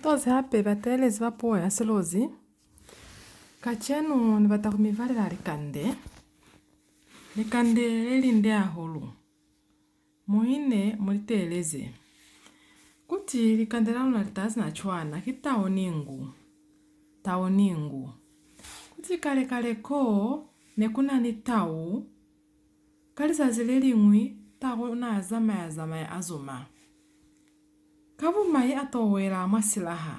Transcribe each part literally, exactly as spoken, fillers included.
Tozi hape bateelezi ba puo ya Silozi. Kacenu ni bata ku mi balela likande. Likande le linde hahulu. Mu ine mu li teeleze. Kuti likande la luna li taha sina cwana, ki tau ni ngu. Tau ni ngu. Kuti kale-kale koo ne ku na ni tau. Ka lizazi le liñwi, tau n'a zamaya-zamaya a zuma. Ka bumai a to wela mwa silaha.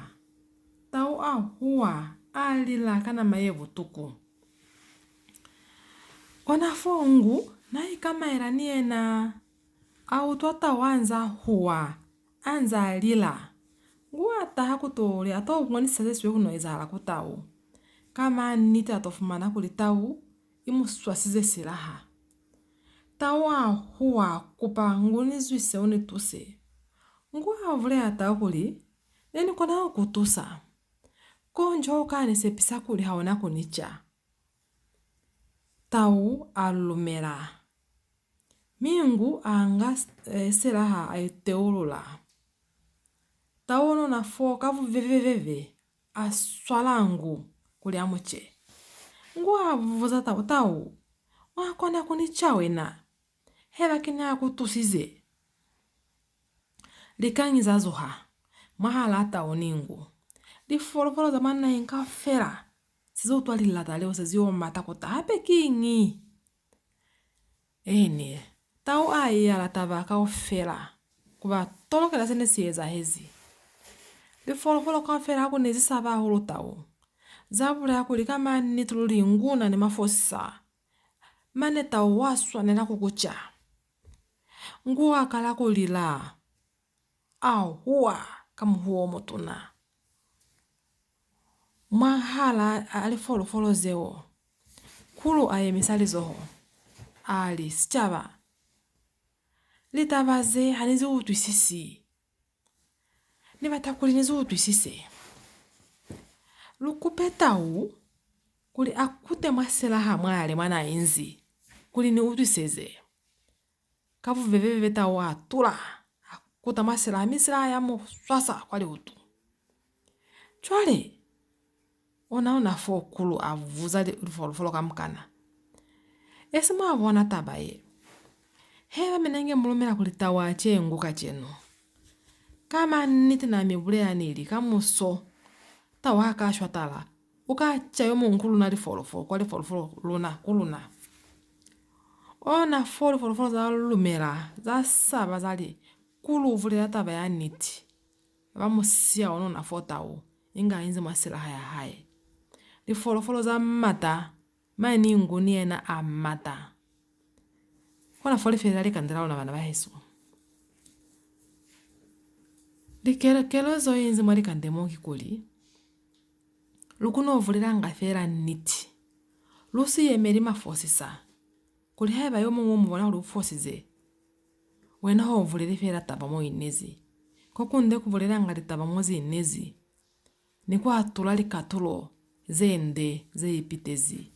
Tau a huwa, a lila ka nama ye butuku. Ona fo ngu n'a ikamaela ni yena, a utwa tau a nz'a huwa, a nz'a lila. Ngu a taha ku to li a to bonisa ze sibe ku no ezahala ku tau. Ka maniti a to fumana kuli tau i mu swasize silaha. Tau a huwa, a kupa, Ngu ni zwise, u ni tuse. Ngu a bulela tau kuli, Ne ni kona ku ku tusa. Konji u ka ni sepisa kuli ha u na ku ni ca. Tau a lumela. Mi ngu a nga, eh, silaha a iteulula. Tau ona fo ka bubebe-bebe a swala ngu kuli a mu ce. Ngu a buza tau, Tau, wa kona ku ni ca wena? Haiba ki na ku tusize. Likañi za zuha mwahalaa tau ni ngu. Lifolofolo za mwa naheñi kaufela se zi utwa lilata leo se zi yo mata ku taha hape kiñi? Eeni, tau a iyala taba kaufela ku ba tolokela se ne si ezahezi. Lifolofolo kaufela ha ku ne zi saba hahulu tau, za bulela kuli ka maniti luli ngu na ni mafosisa. Mane tau wa swanela ku ku ca. Ngu a kala ku lila. A huwa ka muhuwo o mutuna. Mwahalaa lifolofolo zeo, Kulu a yemisa lizoho, a li, Sicaba, litaba ze ha ni zi utwisisi. Ni bata kuli ni zi utwisise. Lu kupe tau kuli a kute mwa silaha mwale mwa n'a inzi, kuli ni utwiseze. Ka bubebe-bebe tau a tula, a kuta mwa silaha, mi silaha ya mu swasa kwa liutu. Cwale, ona ona fo Kulu a buza li-, lifolofolo kamukana. Esi mwa bona taba ye. Haiba mi ne nge mu lumela kuli tau a ce ngu kacenu, ka maniti na mi bulela ni li, kamuso tau ha ka shwa tala, u ka ca yo muñwi ku luna lifolofolo, kwa lifolofolo luna, ku luna. Ona fo lifolofolo za lumela, za saba, za li, Kulu u bulela taba ya niti. Ba mu siya ona fo tau, inge a inzi mwa silaha ya hae. Lifolofolo za mata, mane ni ngu ni yena a mata. Kona fo li felela likande la luna, bana bahesu. Likelo-, kelo zo inzi mwa likande mo ki kuli, lu kono bulelanga fela niti. Lu si yemeli mafosisa. Kuli haiba yo muñwi u mu bona kuli u fosize, wena ho buleli fela taba mo inezi. Ko kunde ku bulelanga litaba mo zi inezi, ni ku atula likatulo ze nde ze ipitezi.